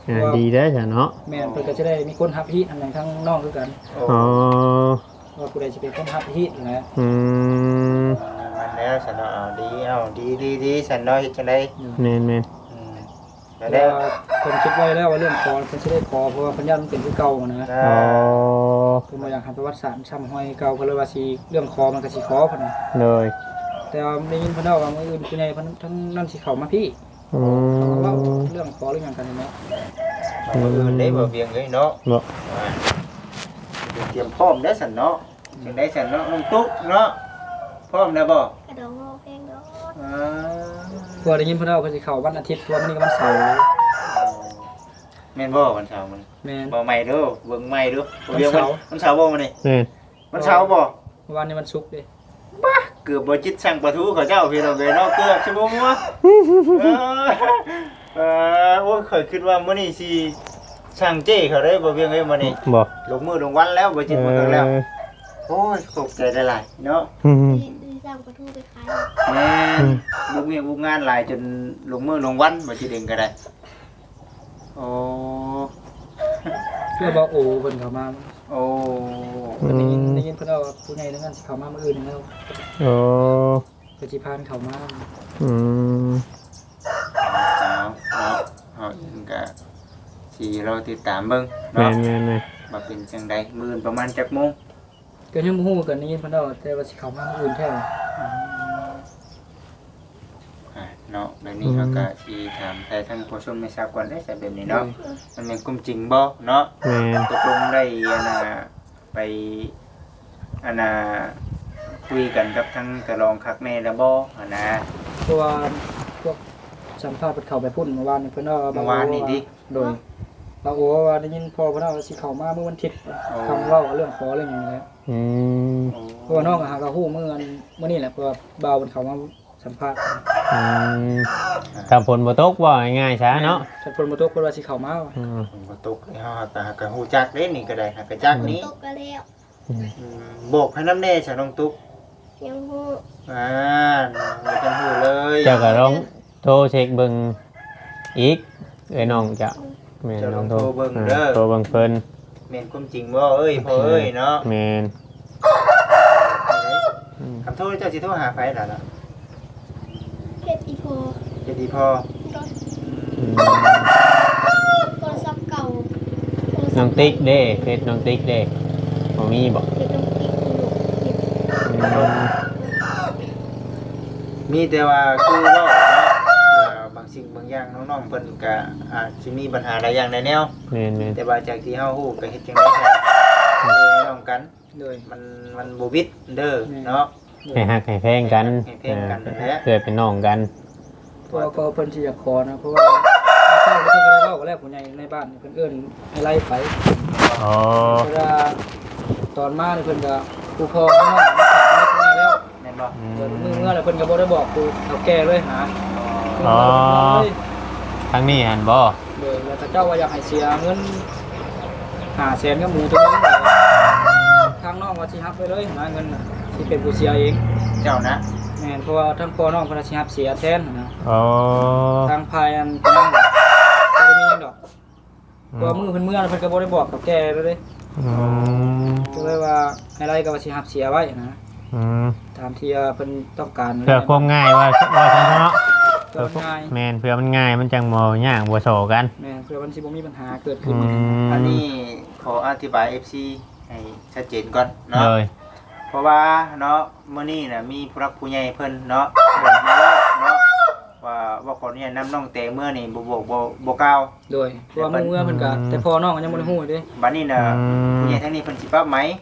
ອ່າ ເພາະວ່າ ດີເດ້ຊະເນາະ ແມ່ນ ເພິ່ນກໍຈະໄດ້ມີຄົນຮັບຮີດຮັບຫຍັງທາງນ້ອງຄືກັນ ໂອ້ ອໍ ວ່າຜູ້ໃດຊິເປັນຄົນຮັບຮີດນະ ອືມ ແມ່ນແລ້ວຊະເນາະ ເອົາ ດີ ເອົາ ດີ ດີ ດີ ຊັ້ນເນາະ ເຮັດຈັ່ງໃດ ແມ່ນໆ ອືມ ແລ້ວ ເພິ່ນຄິດໄວ້ແລ້ວວ່າເລື່ອງຂໍເພິ່ນຊິໄດ້ຂໍ ເພາະວ່າເພິ່ນຢ້ານມັນເປັນຄືເກົ່າຫັ້ນນະ ອໍ ເພິ່ນບໍ່ຢາກໃຫ້ປະຫວັດສາດຊ້ຳຮອຍຄືເກົ່າ ກໍເລີຍວ່າຊິ ເລື່ອງຂໍມັນກໍຊິຂໍເພິ່ນ ໂດຍ ແຕ່ວ່າໄດ້ຍິນເພິ່ນເວົ້າວ່າມື້ອື່ນຜູ້ໃຫຍ່ເພິ່ນທາງນັ້ນຊິເຂົ້າມາພີ້ ອືມ ເວົ້າເລື່ອງຂໍເລື່ອງຫຍັງກັນນີ້ແຫຼະ ມື້ອື່ນເດ້ ອືມ ບໍ່ວຽງເອີຍເນາະ ເນາະ ອ່າ ຕຽມພ້ອມແລ້ວຊັ້ນເນາະ ຈັ່ງໃດຊັ້ນເນາະ ນ້ອງຕຸກເນາະ ພ້ອມແລ້ວບໍ່? ກະດອງຮ້ອງເພງໂລດ ອ່າ ເພາະວ່າໄດ້ຍິນເພິ່ນເວົ້າເພິ່ນຊິເຂົ້າວັນອາທິດ ເພາະວ່າມື້ນີ້ວັນເສົາ ແມ່ນບໍ່? ວັນເສົາມື້ນີ້ ແມ່ນ ບໍ່ໃໝ່ເດີ້ ເບິ່ງໃໝ່ດູ ວັນເສົາ ວັນເສົາບໍ່ມື້ນີ້? ແມ່ນ ວັນເສົາບໍ່? ເມື່ອວານນີ້ວັນສຸກເດ້ ບາ ເກືອບບໍ່ຈິດສັ່ງປາທູເຂົາເຈົ້າ ພີ່ນ້ອງເອີຍເນາະ ເກືອບຊິບໍ່ມົວ ເອີ ເອີ ໂອ້ຍ ຂ້ອຍຄິດວ່າມື້ນີ້ຊິສັ່ງເຈ້ເຂົາເດ້ ບໍ່ວຽງເອີຍ ມື້ນີ້ ບໍ່ ລົງມື້ລົງວັນແລ້ວ ບໍ່ຈິດ ເອີ ມາຄັກແລ້ວ ໂອ້ຍ ຂອບໃຈຫຼາຍໆເນາະ ອືມ ຊິສັ່ງປາທູໄປຂາຍ ແມ່ນ ອືມ ບຸກວຽກບຸກງານຫຼາຍຈົນລົງມື້ລົງວັນ ບໍ່ຈິດເອງກໍໄດ້ ໂອ້ ເພື່ອບໍ່ໂອເພິ່ນເຂົ້າມາ ໂອ້ ເພິ່ນໄດ້ຍິນ ອືມ ໄດ້ຍິນເພິ່ນເວົ້າວ່າຜູ້ໃຫຍ່ທາງນັ້ນຊິເຂົ້າມາມື້ອື່ນນີ້ແລ້ວ ໂອ້ ເພິ່ນຊິຜ່ານເຂົ້າມາ ອືມ ເອົາເນາະ ເຮົາເອງກະຊິລໍຕິດຕາມເບິ່ງເນາະ ແມ່ນໆໆ ວ່າເປັນຈັ່ງໃດ ມື້ອື່ນປະມານຈັກໂມງ? ກໍຍັງບໍ່ຮູ້ ກໍໄດ້ຍິນເພິ່ນເວົ້າແຕ່ວ່າຊິເຂົ້າມາມື້ອື່ນແທ້ ອືມ ອ່າ ເນາະ ແບບນີ້ເຮົາກໍ ອືມ ຊິຖາມໄທທາງພໍ່ຊົນແມ່ຊາວກ່ອນເດ້ ແບບນີ້ເນາະ ໂດຍ ມັນແມ່ນຄວາມຈິງບໍ່ເນາະ? ແມ່ນ ຕົກລົງໄດ້ ອັນນ່າ ໄປ ອັນນ່າ ຄຸຍກັນກັບທາງຕະລອງຄັກແນ່ແລ້ວບໍ່ ຫັ້ນນະ? ເພາະວ່າພວກສຳພາດເພິ່ນເຂົ້າໄປພຸ້ນເມື່ອວານນີ້ ເພິ່ນເວົ້າວ່າ ເມື່ອວານນີ້ຕິ? ໂດຍ ລາວໂອ້ວ່າໄດ້ຍິນພໍ່ເພິ່ນເວົ້າວ່າຊິເຂົ້າມາມື້ວັນທິດ ໂອ້ ຄຳເວົ້າເລື່ອງຂໍເລື່ອງຫຍັງນີ້ແຫຼະ ອືມ ໂອ້ ເພາະວ່ານ້ອງກໍຫາກໍຮູ້ມື້ອັນ ມື້ນີ້ແຫຼະ ເພາະວ່າບ່າວເພິ່ນເຂົ້າມາສຳພາດ ອືມ ຖ້າຝົນບໍ່ຕົກ ເວົ້າງ່າຍໆຊະເນາະ ແມ່ນ ຖ້າຝົນບໍ່ຕົກເພິ່ນວ່າຊິເຂົ້າມາ ອືມ ຝົນບໍ່ຕົກ ເຮົາຫາກໍ ຫາກໍຮູ້ຈັກເດ້ ນີ້ກໍໄດ້ ຫາກໍຈັກນີ້ ຕົກກໍແລ້ວ ອືມ ອືມ ບອກໃຫ້ນຳແດ່ຊະນ້ອງຕຸກ ຍັງຮູ້ ອ່າ ຍັງບໍ່ທັນຮູ້ເລີຍ ເຈົ້າກໍລອງໂທເຊັກເບິ່ງອີກ ເອື້ອຍນ້ອງເຈົ້າ ແມ່ນ ເຈົ້າລອງໂທ ລອງໂທເບິ່ງເດີ ອ່າ ໂທເບິ່ງເພິ່ນ ແມ່ນຄວາມຈິງບໍ່ເອີຍ ໂອເຄ ພໍ່ເອີຍເນາະ ແມ່ນ ອືມ ຄັນໂທເຈົ້າຊິໂທຫາໃຜລະ? ເຮັດອີ່ພໍ ເຮັດອີ່ພໍ ໂດຍ ອືມ ໂທລະສັບເກົ່າ ໂທລະສັບ ນ້ອງຕິກເດ້ ເຟສນ້ອງຕິກເດ້ ບໍ່ມີບໍ່? ເຟສນ້ອງຕິກ ອືມ ມີແຕ່ວ່າຄືເວົ້າເນາະ ເອີ ບາງສິ່ງບາງຢ່າງນ້ອງໆເພິ່ນກະອາດຊິມີບັນຫາຫຼາຍຢ່າງຫຼາຍແນວ ແມ່ນໆ ແຕ່ວ່າຈາກທີ່ເຮົາຮູ້ກະເຮັດຈັ່ງໃດກະ ອືມ ເອີ ນ້ອງກັນ ໂດຍ ມັນ ມັນບໍ່ຜິດເດີ ແມ່ນ ເນາະ ໃຫ້ຮັກໃຫ້ແພງກັນ ໃຫ້ຮັກໃຫ້ແພງກັນ ເອີ ນັ້ນແຫຼະ ເອື້ອຍເປັນນ້ອງກັນ ເພາະວ່າກໍເພິ່ນຊິຢາກຂໍນະ ເພາະວ່າເຊົ້ານີ້ເພິ່ນກໍໄດ້ເວົ້າກັນແລ້ວ ຜູ້ໃຫຍ່ໃນບ້ານນີ້ເພິ່ນເອີ້ນອ້າຍໄລໄປ ອໍ ເວລາຕອນມານີ້ເພິ່ນກໍຜູ້ພໍ່ມາເນາະ ມາຝາກເງິນ ອືມ ເດີນມື້ເມືອແລ້ວເພິ່ນກໍບໍ່ໄດ້ບອກຜູ້ເຖົ້າແກ່ເລີຍນະ. ອໍ ເພິ່ນກໍເລີຍ ທາງນີ້ຫັ້ນບໍ່? ໂດຍ ແລ້ວເຂົາເຈົ້າວ່າຢາກໃຫ້ເສຍເງິນຫ້າແສນກັບໝູໂຕໜຶ່ງ ທາງນ້ອງວ່າຊິຮັບໄປເລີຍນະ ເງິນນະ ຊິເປັນຜູ້ເສຍເອງ. ເຈົ້ານະ? ແມ່ນ ເພາະວ່າທາງພໍ່ນ້ອງເພິ່ນວ່າຊິຮັບເສຍແທນນະ. ອໍ ທາງຝ່າຍອັນເປັນຫຍັງບໍ່ໄດ້ມີຫຍັງດອກ. ອືມ ເພາະວ່າມື້ເພິ່ນເມືອແລ້ວເພິ່ນກໍບໍ່ໄດ້ບອກເຖົ້າແກ່ເລີຍເດ້. ອືມ ກໍເລີຍວ່າໃຫ້ໄລ່ກໍວ່າຊິຮັບເສຍໄວ້ນະ. ອືມ ຕາມທີ່ວ່າເພິ່ນຕ້ອງການ ເພື່ອຄວາມງ່າຍ ວ່າ ວ່າຊັ້ນເນາະ. ເພື່ອມັນງ່າຍ ແມ່ນ ເພື່ອມັນງ່າຍ ມັນຈັ່ງບໍ່ຍາກບໍ່ສໍ້ກັນ. ແມ່ນ ເພື່ອມັນຊິບໍ່ມີບັນຫາເກີດຂຶ້ນ. ອືມ ອັນນີ້ຂໍອະທິບາຍເອັຟຊີໃຫ້ຊັດເຈນກ່ອນເນາະ. ໂດຍ ເພາະວ່າເນາະ ມື້ນີ້ນະມີຜູ້ຫຼັກຜູ້ໃຫຍ່ເພິ່ນເນາະ ເພິ່ນມາເວົ້າເນາະ ວ່າ ວ່າຂໍອະນຸຍາດນຳນ້ອງແຕເມືອນີ້ ບໍ່ບອກ ບໍ່ ບໍ່ກ່າວ. ໂດຍ ເພາະວ່າມື້ເມືອເພິ່ນກະ ອືມ ແຕ່ພໍ່ນ້ອງກໍຍັງບໍ່ໄດ້ຮູ້ເດ້. ບັດນີ້ນະ ອືມ ຜູ້ໃຫຍ່ທາງນີ້ເພິ່ນຊິປັບໃໝ.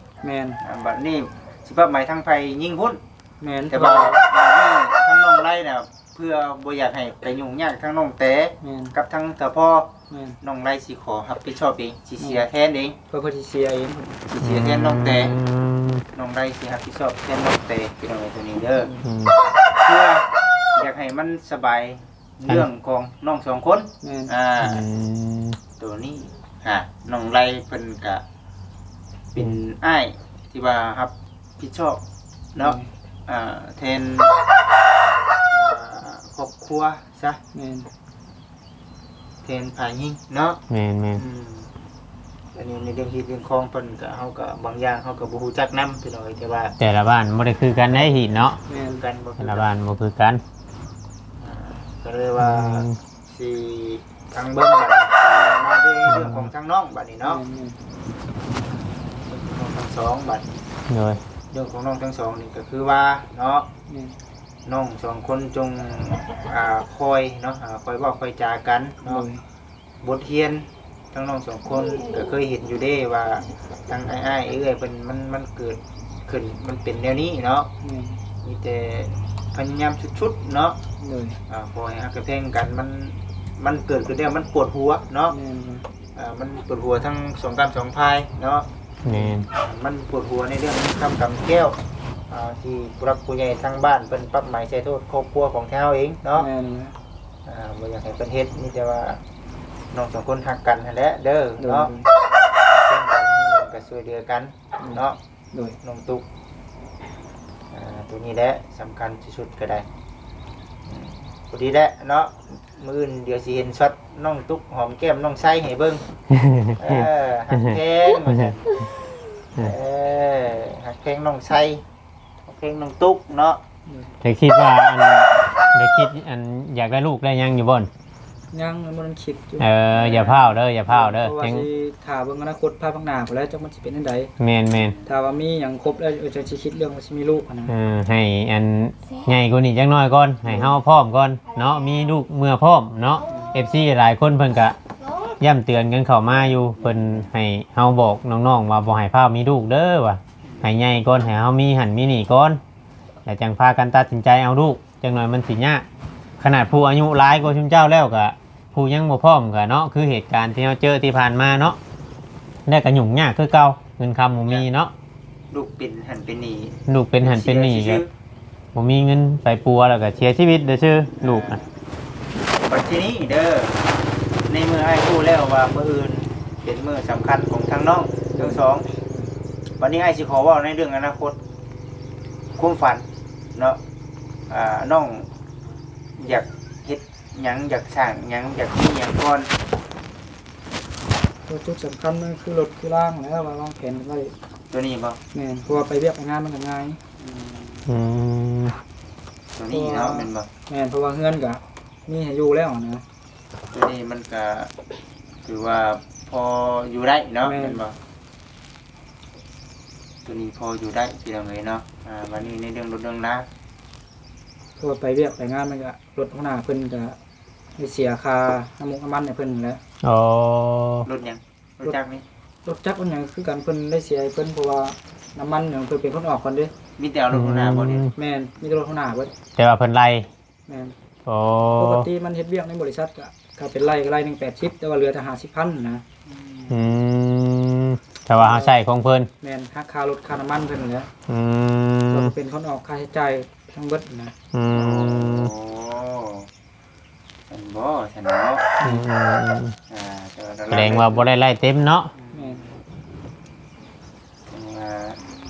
ແມ່ນ ອ່າ ບັດນີ້ຊິປັບໃໝທາງຝ່າຍຍິງພຸ້ນ. ແມ່ນ ແຕ່ວ່າບັດນີ້ທາງນ້ອງໄລນະ ເພື່ອບໍ່ຢາກໃຫ້ໄປຫຍຸ້ງຍາກທາງນ້ອງແຕ ແມ່ນ ກັບທາງຕາພໍ່. ແມ່ນ ນ້ອງໄລຊິຂໍຮັບຜິດຊອບເອງ ຊິເສຍແທນເອງ. ເພິ່ນ ເພິ່ນຊິເສຍເອງ ຊິເສຍແທນນ້ອງແຕ. ອືມ ນ້ອງໄລຊິຮັບຜິດຊອບແທນນ້ອງແຕ ພີ່ນ້ອງເອີຍ ຕົວນີ້ເດີ. ອືມ ເພື່ອຢາກໃຫ້ມັນສະບາຍ ເລື່ອງຂອງນ້ອງສອງຄົນ. ແມ່ນ ອ່າ ອືມ ຕົວນີ້ ອ່າ ນ້ອງໄລເພິ່ນກະເປັນ ອືມ ອ້າຍທີ່ວ່າຮັບຜິດຊອບເນາະ. ແມ່ນ ອ່າ ແທນ ອ່າ ຄອບຄົວຊະ. ແມ່ນ ແທນຝ່າຍຍິງເນາະ. ແມ່ນໆ ອືມ ອັນນີ້ໃນເລື່ອງຮີດເລື່ອງຄອງເພິ່ນກະ ເຮົາກະບາງຢ່າງເຮົາກະບໍ່ຮູ້ຈັກນຳ ພີ່ນ້ອງເອີຍ ແຕ່ວ່າແຕ່ລະບ້ານບໍ່ໄດ້ຄືກັນເດ້ຮີດເນາະ. ແມ່ນ ຄືກັນບໍ່ຄືກັນ ແຕ່ລະບ້ານບໍ່ຄືກັນ. ອ່າ ກໍເລີຍວ່າ ອືມ ຊິຟັງເບິ່ງບັດນີ້ ມາເລື່ອງຂອງທາງນ້ອງບັດນີ້ເນາະ. ແມ່ນໆ ເລື່ອງຂອງນ້ອງທັງສອງບັດນີ້. ໂດຍ ເລື່ອງຂອງນ້ອງທັງສອງນີ້ກໍຄືວ່າເນາະ ແມ່ນ ນ້ອງສອງຄົນຈົ່ງ ອ່າ ຄ່ອຍເນາະ ອ່າ ຄ່ອຍເວົ້າຄ່ອຍຈາກັນເນາະ. ໂດຍ ບົດຮຽນ ທັງນ້ອງສອງຄົນກໍເຄີຍເຫັນຢູ່ເດ້ວ່າ ທັງອ້າຍໆ ເອື້ອຍໆ ເພິ່ນ ມັນ ມັນເກີດຂຶ້ນ ມັນເປັນແນວນີ້ເນາະ. ແມ່ນ ມີແຕ່ພະຍາຍາມສຸດໆ ເນາະ. ໂດຍ ອ່າ ຂໍໃຫ້ຮັກໃຫ້ແພງກັນ ມັນ ມັນເກີດຂຶ້ນແລ້ວມັນປວດຫົວເນາະ. ແມ່ນ ອ່າ ມັນປວດຫົວທັງສອງກ້າມສອງພາຍເນາະ. ແມ່ນ ມັນປວດຫົວໃນເລື່ອງເງິນຄຳກຳແກ້ວ ອ່າ ທີ່ຜູ້ຫຼັກຜູ້ໃຫຍ່ທາງບ້ານເພິ່ນປັບໃໝໃສ່ໂທດຄອບຄົວຂອງເຮົາເອງເນາະ. ແມ່ນ ອ່າ ບໍ່ຢາກໃຫ້ເພິ່ນເຮັດ ມີແຕ່ວ່ານ້ອງສອງຄົນຮັກກັນຫັ້ນແຫຼະເດີ ໂດຍ ເນາະ. ເພື່ອນກັນກໍຊ່ວຍເຫຼືອກັນເນາະ. ໂດຍ ນ້ອງຕຸກ ອ່າ ຕົວນີ້ແຫຼະສຳຄັນທີ່ສຸດກໍໄດ້. ອືມ ພໍດີແຫຼະເນາະ ມື້ອື່ນດຽວຊິເຫັນຊັອດນ້ອງຕຸກຫອມແກ້ມນ້ອງໄຊໃຫ້ເບິ່ງ. ເອີ ຮັກແພງວ່າຊັ້ນ. ເອີ ຮັກແພງນ້ອງໄຊ ເພງນ້ອງຕຸກເນາະ. ໂດຍ ໄດ້ຄິດວ່າອັນ ໄດ້ຄິດອັນຢາກໄດ້ລູກໄດ້ຫຍັງຢູ່ບໍ່? ຍັງ ຍັງບໍ່ທັນຄິດຢູ່. ເອີ ຢ່າພ້າວເດີ ຢ່າພ້າວເດີ ເພາະວ່າຊິຖ້າເບິ່ງອະນາຄົດພາຍພາກໜ້າພຸ້ນແຫຼະ ຈັກມັນຊິເປັນຈັ່ງໃດ. ແມ່ນໆ ຖ້າວ່າມີຫຍັງຄົບແລ້ວ ເອີ ຈັ່ງຊິຄິດເລື່ອງວ່າຊິມີລູກຫັ້ນນະ. ເອີ ໃຫ້ອັນໃຫຍ່ກວ່ານີ້ຈັກໜ້ອຍກ່ອນ ໃຫ້ເຮົາພ້ອມກ່ອນເນາະ ມີລູກເມື່ອພ້ອມເນາະ. ເອັຟຊີຫຼາຍຄົນເພິ່ນກະຢ້ຳເຕືອນກັນເຂົ້າມາຢູ່ ເພິ່ນໃຫ້ເຮົາບອກນ້ອງໆວ່າບໍ່ໃຫ້ພ້າວມີລູກເດີວ່າ ໃຫ້ໃຫຍ່ກ່ອນ ໃຫ້ເຮົາມີຫັ້ນມີນີ້ກ່ອນ ແລ້ວຈັ່ງພາກັນຕັດສິນໃຈເອົາລູກ ຈັກໜ້ອຍມັນຊິຍາກ. ຂະໜາດຜູ້ອາຍຸຫຼາຍກວ່າຊຸມເຈົ້າແລ້ວກະ ຜູ້ຍັງບໍ່ພ້ອມກະເນາະ ຄືເຫດການທີ່ເຮົາເຈີທີ່ຜ່ານມາເນາະ ແລ້ວກະຫຍຸ້ງຍາກຄືເກົ່າ ເງິນຄຳບໍ່ມີເນາະ. ລູກເປັນຫັ້ນເປັນນີ້ ລູກເປັນຫັ້ນເປັນນີ້ ເສຍຊື່ໆ ກະບໍ່ມີເງິນໄປປົວ ແລ້ວກະເສຍຊີວິດຊື່ໆ ລູກນະ. ບັດທີນີ້ເດີ ໃນເມື່ອອ້າຍຮູ້ແລ້ວວ່າມື້ອື່ນເປັນມື້ສຳຄັນຂອງທັງນ້ອງທັງສອງ ບັດນີ້ອ້າຍຊິຂໍເວົ້າໃນເລື່ອງອະນາຄົດ ຄວາມຝັນເນາະ. ອ່າ ນ້ອງຢາກເຮັດຫຍັງ ຢາກສ້າງຫຍັງ ຢາກມີຫຍັງກ່ອນ? ໂຕຈຸດສຳຄັນມັນຄືລົດຄືລາງແຫຼະ ວ່າວາງແຜນກັນໄວ້. ໂຕນີ້ບໍ່? ແມ່ນ ເພາະວ່າໄປວຽກໄປງານມັນກໍງ່າຍ. ອືມ ໂຕນີ້ເນາະ ແມ່ນບໍ່? ແມ່ນ ເພາະວ່າເຮືອນກໍມີໃຫ້ຢູ່ແລ້ວນະ. ໂຕນີ້ມັນກໍຖືວ່າພໍຢູ່ໄດ້ເນາະ. ແມ່ນ ແມ່ນບໍ່? ໂຕນີ້ພໍຢູ່ໄດ້ພີ່ນ້ອງເອີຍເນາະ. ອ່າ ບັດນີ້ໃນເລື່ອງລົດເລື່ອງລາ ເພາະວ່າໄປວຽກໄປງານມັນກໍ ລົດຫົວໜ້າເພິ່ນກໍໄດ້ເສຍຄ່ານ້ຳມັນໃຫ້ເພິ່ນແຫຼະ. ອໍ ລົດຫຍັງ? ລົດຈັກນີ້? ລົດຈັກມັນຫຍັງຄືກັນ ເພິ່ນໄດ້ເສຍໃຫ້ເພິ່ນ ເພາະວ່ານ້ຳມັນຫຍັງເພິ່ນເປັນຄົນອອກກ່ອນເດ້. ມີແຕ່ເອົາລົດຫົວໜ້າບໍ່ນີ້? ອືມ ແມ່ນ ມີແຕ່ລົດຫົວໜ້າເບິດ. ແຕ່ວ່າເພິ່ນໄລ່? ແມ່ນ. ອໍ ປົກກະຕິມັນເຮັດວຽກໃນບໍລິສັດ ກະ ກະເປັນໄລ່ ໄລ່ໜຶ່ງແປດສິບ ແຕ່ວ່າເຫຼືອແຕ່ຫ້າສິບພັນນະ. ອືມ ແຕ່ວ່າເຮົາໃຊ້ຂອງເພິ່ນ ແມ່ນ ຫັກຄ່າລົດຄ່ານ້ຳມັນເພິ່ນຫັ້ນແຫຼະ. ອືມ ເພິ່ນເປັນຄົນອອກຄ່າໃຊ້ຈ່າຍທັງເບິດນະ. ອືມ ໂອ້ ແມ່ນບໍ່ຊັ້ນເນາະ? ອືມໆໆ ອ່າ ແຕ່ວ່າ ສະແດງວ່າບໍ່ໄດ້ໄລ່ເຕັມເນາະ. ແມ່ນ ຈັ່ງວ່າ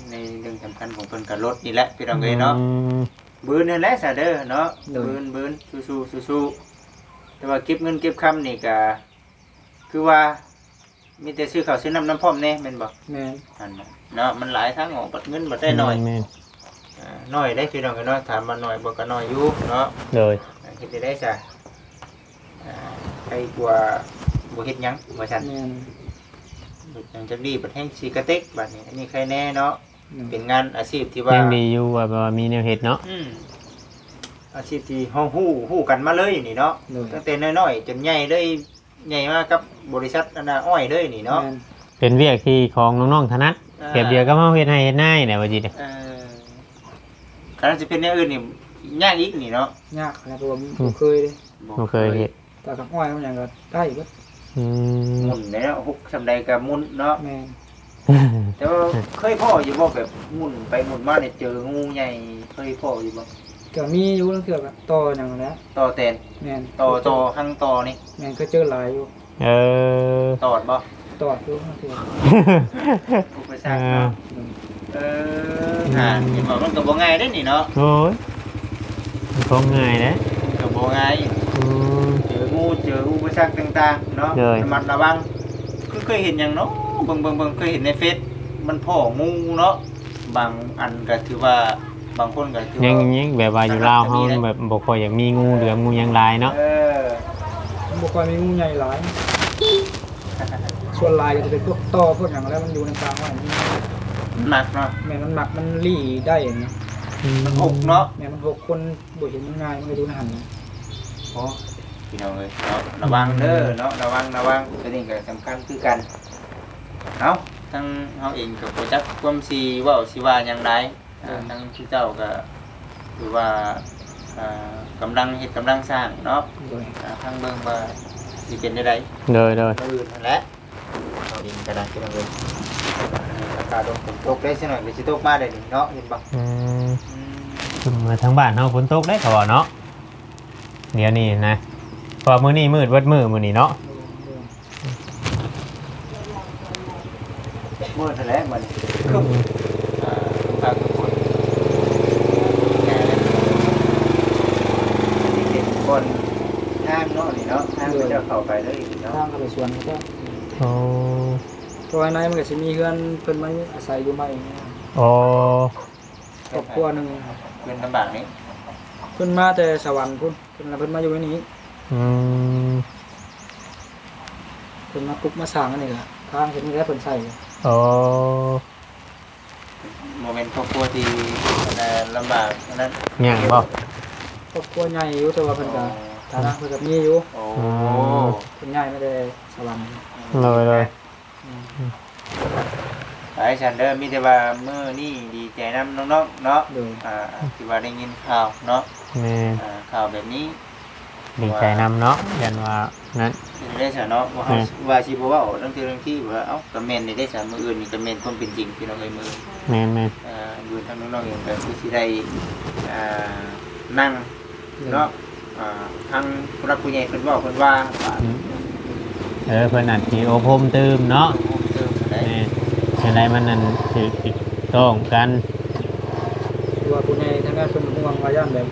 ໃນເລື່ອງສຳຄັນຂອງເພິ່ນກໍລົດນີ້ແຫຼະ ພີ່ນ້ອງເອີຍເນາະ. ອືມ ບືນນັ້ນແຫຼະຊະເດີເນາະ. ໂດຍ ບືນໆ ສູ້ໆ ສູ້ໆ ແຕ່ວ່າເກັບເງິນເກັບຄຳນີ້ກໍຄືວ່າ ມີແຕ່ຊື້ເຂົ້າຊື້ນ້ຳນຳພ້ອມແດ່ແມ່ນບໍ່? ແມ່ນ ອັນນັ້ນເນາະ ມັນຫຼາຍທາງອອກ ບັດເງິນບັດໄດ້ໜ້ອຍ. ແມ່ນໆ ອ່າ ໜ້ອຍເດ້ພີ່ນ້ອງເອີຍເນາະ. ຖາມວ່າໜ້ອຍບໍ່ ກໍໜ້ອຍຢູ່ເນາະ. ໂດຍ ເຮັດໄດ້ໃດຊະ? ອ່າ ໄປກວ່າບໍ່ເຮັດຫຍັງວ່າຊັ້ນ. ແມ່ນ ເຮັດຫຍັງຈັກດີບັດແຮ່ງຊິກະເຕັກບັດນີ້. ອັນນີ້ໃຄແນ່ເນາະ. ໂດຍ ເປັນງານອາຊີບທີ່ວ່າ ຍັງດີຢູ່ວ່າ ແບບວ່າມີແນວເຮັດເນາະ. ອືມ ອາຊີບທີ່ເຮົາຮູ້ ຮູ້ກັນມາເລີຍນີ້ເນາະ. ໂດຍ ຕັ້ງແຕ່ນ້ອຍໆ ຈົນໃຫຍ່ເລີຍ ໃຫຍ່ມາກັບບໍລິສັດອັນນ່າອ້ອຍເລີຍນີ້ເນາະ. ແມ່ນ ເປັນວຽກທີ່ຂອງນ້ອງໆຖະໜັດ. ອ່າ ແບບດຽວກັບເຮົາເຮັດໄຮ່ເຮັດນານີ້ແຫຼະວ່າຈິ. ເອີ ຄັນຊິເປັນແນວອື່ນນີ້ຍາກອີກນີ້ເນາະ. ຍາກນະ ເພາະວ່າ ອືມ ບໍ່ເຄີຍເດ້. ບໍ່ເຄີຍເຮັດ. ແຕ່ກັບອ້ອຍມັນຫຍັງກໍໄດ້ເບິດ. ອືມ ໝຸ່ນແລ້ວ ຮຸກສ່ຳໃດກໍໝຸ່ນເນາະ. ແມ່ນ ແຕ່ວ່າເຄີຍພໍ້ຢູ່ບໍ່ ແບບໝຸ່ນໄປໝຸ່ນມານີ້ເຈີງູໃຫຍ່ ເຄີຍພໍ້ຢູ່ບໍ່? ກໍມີຢູ່ ລາງເທື່ອກໍຕໍ່ຫຍັງຫັ້ນແຫຼະ ຕໍ່ແຕນ. ແມ່ນ ຕໍ່ ຕໍ່ຮັງຕໍ່ນີ້. ແມ່ນ ເຄີຍເຈີຫຼາຍຢູ່. ເອີ ຕອດບໍ່? ຕອດຢູ່ ບາງເທື່ອ ອຸປະສັກເນາະ. ເອີ ເອີ ຫາ ເຫັນບໍ່ ມັນກໍບໍ່ງ່າຍເດ້ນີ້ເນາະ. ໂອ້ຍ ມັນຂອງງ່າຍເດ້ ມັນກໍບໍ່ງ່າຍ. ອືມ ເຈີງູ ເຈີອຸປະສັກຕ່າງໆເນາະ. ໂດຍ ລະມັດລະວັງ. ຄືເຄີຍເຫັນຫຍັງເນາະ ເບິ່ງໆໆ ເຄີຍເຫັນໃນເຟສ ມັນພໍ້ງູເນາະ. ບາງອັນກໍຖືວ່າ ບາງຄົນກໍຖືວ່າ ຍັງ ຍັງແບບວ່າຢູ່ລາວເຮົາ ແບບບໍ່ຄ່ອຍຢາກມີງູເຫຼືອມງູຫຍັງຫຼາຍເນາະ. ເອີ ມັນບໍ່ຄ່ອຍມີງູໃຫຍ່ຫຼາຍ. ສ່ວນຫຼາຍກໍຈະເປັນພວກຕໍ່ພວກຫຍັງແລ້ວ ມັນຢູ່ໃນປ່າໄມ້ ມັນມັກເນາະ. ແມ່ນ ມັນມັກ ມັນຫຼີ່ໄດ້ນະ. ອືມ ມັນຫົກເນາະ. ແມ່ນ ມັນຫົກ ຄົນບໍ່ເຫັນມັນງ່າຍ ມັນກໍຢູ່ໃນຫັ້ນ. ໂອ້ ພີ່ນ້ອງເອີຍເນາະ ລະວັງເດີເນາະ ລະວັງ ລະວັງ ໂຕນີ້ກໍສຳຄັນຄືກັນ. ເອົ້າ ທາງເຮົາເອງກໍບໍ່ຈັກຄວາມຊິເວົ້າຊິວ່າຫຍັງຫຼາຍ. ອ່າ ໂດຍ ທາງເຈົ້າກໍຖືວ່າ ອ່າ ກຳລັງເຮັດກຳລັງສ້າງເນາະ. ໂດຍ ອ່າ ທາງເບິ່ງວ່າຊິເປັນແນວໃດ. ໂດຍ ໂດຍ ມື້ອື່ນຫັ້ນແຫຼະ ເຮົາເອງກໍໄດ້ ພີ່ນ້ອງເອີຍ. ອາກາດລົມຝົນຕົກໄດ້ ສັກໜ້ອຍກໍຊິຕົກມາໄດ້ນີ້ເນາະ ເຫັນບໍ່? ອືມ ອືມ ເອີ ທາງບ້ານເຮົາຝົນຕົກໄດ້ ເຂົາວ່າເນາະ ດຽວນີ້ນະ ເພາະວ່າມື້ນີ້ມືດເບິດມື້ ມື້ນີ້ເນາະ. ໂດຍ ໂດຍ ມືດຫັ້ນແຫຼະ ມື້ນີ້ ອືມ ອ່າ ພາກັນຄົນ ເປັນບ່ອນທາງເນາະນີ້ເນາະ ທາງ ໂດຍ ເຂົາເຈົ້າເຂົ້າໄປເລີຍນີ້ເນາະ ທາງເຂົ້າໄປສວນເຂົາເຈົ້າ. ໂອ້ ເພາະວ່າໃນມັນກໍຊິມີເຮືອນເພິ່ນມາອາໄສຢູ່ໃໝ່. ອໍ ຄອບຄົວໜຶ່ງ ເພິ່ນລຳບາກນີ້ ເພິ່ນມາແຕ່ສະຫວັນພຸ້ນ ເພິ່ນ ເພິ່ນມາຢູ່ໃນນີ້. ອືມ ເພິ່ນມາປຸກມາສ້າງອັນນີ້ລະ ທາງເຮັດນີ້ແຫຼະເພິ່ນໃສ່. ອໍ ບໍ່ແມ່ນຄອບຄົວທີ່ ອັນນ່າ ລຳບາກອັນນັ້ນ ຍາກບໍ່? ຄອບຄົວໃຫຍ່ຢູ່ ແຕ່ວ່າເພິ່ນກໍ ອໍ ຖານະເພິ່ນກໍມີຢູ່. ໂອ້ ອືມ ເພິ່ນຍ້າຍມາແຕ່ສະຫວັນ. ໂດຍ ໂດຍ ອືມ ໄປຊັ້ນເດີ ມີແຕ່ວ່າມື້ນີ້ດີໃຈນຳນ້ອງໆເນາະ. ໂດຍ ອ່າ ທີ່ວ່າໄດ້ຍິນຂ່າວເນາະ. ແມ່ນ ອ່າ ຂ່າວແບບນີ້ ດີໃຈນຳເນາະ ຢ້ານວ່ານັ້ນ ເຮັດໄດ້ຊະເນາະ ວ່າເຮົາ ແມ່ນ ວ່າຊິບໍ່ເວົ້າເລື່ອງທີ່ເລື່ອງທີ່ ວ່າ ເອົ້າ ກໍແມ່ນນີ້ເດ້ຊະ ມື້ອື່ນນີ້ກໍແມ່ນຄວາມເປັນຈິງ ພີ່ນ້ອງເອີຍ ມື້ອື່ນ. ແມ່ນໆ ເອີ ຢູ່ທາງນ້ອງໆເອງກໍຄືຊິໄດ້ ອ່າ ນັ່ງ ເນາະ ອ່າ ທາງຜູ້ຫຼັກຜູ້ໃຫຍ່ເພິ່ນເວົ້າເພິ່ນວ່າ ອືມ ເອີ ເພິ່ນອາດຊິອົບຮົມຕື່ມເນາະ ອົບຮົມຕື່ມຫັ້ນແຫຼະ. ແມ່ນ ຈັ່ງໃດມັນນັ້ນຖືກຕ້ອງກັນ ຄືວ່າຜູ້ໃຫຍ່ທາງນັ້ນເພິ່ນຫ່ວງວ່າຢ້ານແບບ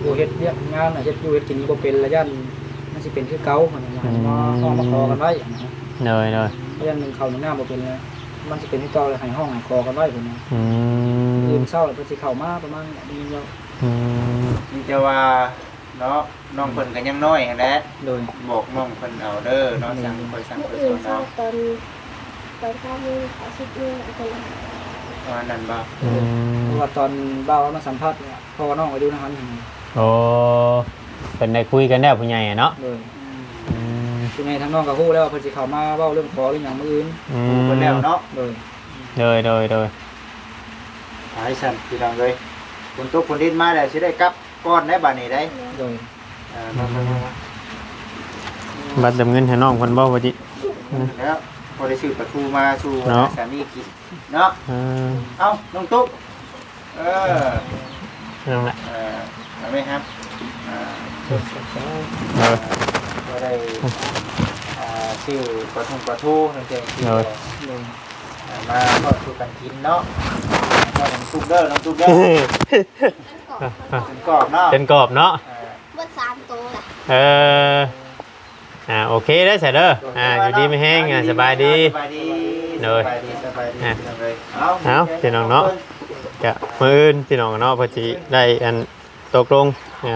ຜູ້ເຮັດວຽກງານ ເຮັດຢູ່ເຮັດກິນບໍ່ເປັນ ລະຢ້ານມັນຊິເປັນຄືເກົ່າ ເພິ່ນວ່າ ອືມ ມາຮ້ອງມາຂໍກັນໄວ້ນະ. ໂດຍໆ ລະຢ້ານໜຶ່ງເຂົ້າໜຶ່ງນ້ຳບໍ່ເປັນ ລະມັນຊິເປັນຄືເກົ່າ ລະໃຫ້ຮ້ອງໃຫ້ຂໍກັນໄວ້ ເພິ່ນວ່າ. ອືມ ມື້ເຊົ້າລະເພິ່ນຊິເຂົ້າມາປະມານນີ້ ໄດ້ຍິນວ່າ ອືມ ມີແຕ່ວ່າ ເນາະ ນ້ອງເພິ່ນກໍຍັງນ້ອຍຫັ້ນແຫຼະ. ໂດຍ ບອກນ້ອງເພິ່ນເອົາເດີເນາະ. ໂດຍ ຊ່າງເພິ່ນ ຊ່າງເພິ່ນ ມື້ອື່ນເຊົ້າຕອນ ຕອນເຊົ້າໂມງ ສິບໂມງ ປະມານນັ້ນບໍ່? ອືມ ເພາະວ່າຕອນບ່າວເອົາມາສຳພາດ ພໍ່ນ້ອງກໍຢູ່ໃນຫັ້ນ. ໂອ້ ເພິ່ນໄດ້ຄຸຍກັນແລ້ວ ຜູ້ໃຫຍ່ເນາະ. ໂດຍ ອືມ ອືມ ຜູ້ໃຫຍ່ທາງນ້ອງກໍຮູ້ແລ້ວວ່າເພິ່ນຊິເຂົ້າມາເວົ້າເລື່ອງຂໍເລື່ອງຫຍັງມື້ອື່ນ. ອືມ ຮູ້ເບິດແລ້ວເນາະ. ໂດຍ ໂດຍ ໂດຍ ໂດຍ ໄປຊັ້ນ ພີ່ນ້ອງເອີຍ ຝົນຕົກຝົນດິນມາແລ້ວ ຊິໄດ້ກັບ ກ່ອນໄດ້ບາດນີ້ໄດ້. ໂດຍ ເອີ ມາ ມາ ມາ ມາ ບັດເຕີມເງິນໃຫ້ນ້ອງເພິ່ນບໍ່ ວ່າຈິ? ແລ້ວ ບໍ່ໄດ້ຊື້ປາທູມາສູ່ ເນາະ ສາມີກິນເນາະ. ເອີ ເອົ້າ ນ້ອງຕຸກ ເອີ ນັ້ນແຫຼະ ເອີ ເອົາໄວ້ຮັບ ອ່າ ເອີ ບໍ່ໄດ້ ອ່າ ຊື້ປາທຸງປາທູ ຕັ້ງແຕ່ ໂດຍ ມາທອດສູ່ກັນກິນເນາະ. ນ້ອງຕຸກເດີ ນ້ອງຕຸກເດີ ເປັນກອບເນາະ ເປັນກອບເນາະ. ເອີ ເບິດສາມໂຕລະ ເອີ ອ່າ ໂອເຄເດີ ສະເດີ ອ່າ ຢູ່ດີມີແຮງ ອ່າ ສະບາຍດີ ສະບາຍດີ ໂດຍ ສະບາຍດີ ສະບາຍດີ ອ່າ ພີ່ນ້ອງເອີຍ. ເອົ້າ ເອົ້າ ພີ່ນ້ອງເນາະ ກະມື້ອື່ນ ພີ່ນ້ອງເນາະ ເພິ່ນຊິໄດ້ອັນຕົກລົງ ອ່າ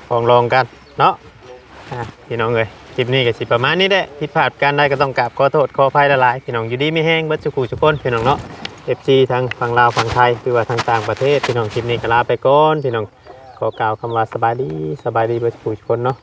ຟ້ອງຮ້ອງກັນເນາະ. ອ່າ ພີ່ນ້ອງເອີຍ ຄລິບນີ້ກະຊິປະມານນີ້ແຫຼະ ຜິດພາດປະການໃດກະຕ້ອງກາບຂໍໂທດຂໍອະໄພຫຼາຍໆ. ພີ່ນ້ອງຢູ່ດີມີແຮງເບິດສູ່ຜູ້ສູ່ຄົນ ພີ່ນ້ອງເນາະ ເອັຟຊີ ທັງຝັ່ງລາວຝັ່ງໄທ ຫຼືວ່າທາງຕ່າງປະເທດ ພີ່ນ້ອງ. ຄລິບນີ້ກະລາໄປກ່ອນ ພີ່ນ້ອງ ຂໍກ່າວຄຳວ່າສະບາຍດີ ສະບາຍດີເບິດສູ່ຜູ້ສູ່ຄົນເນາະ.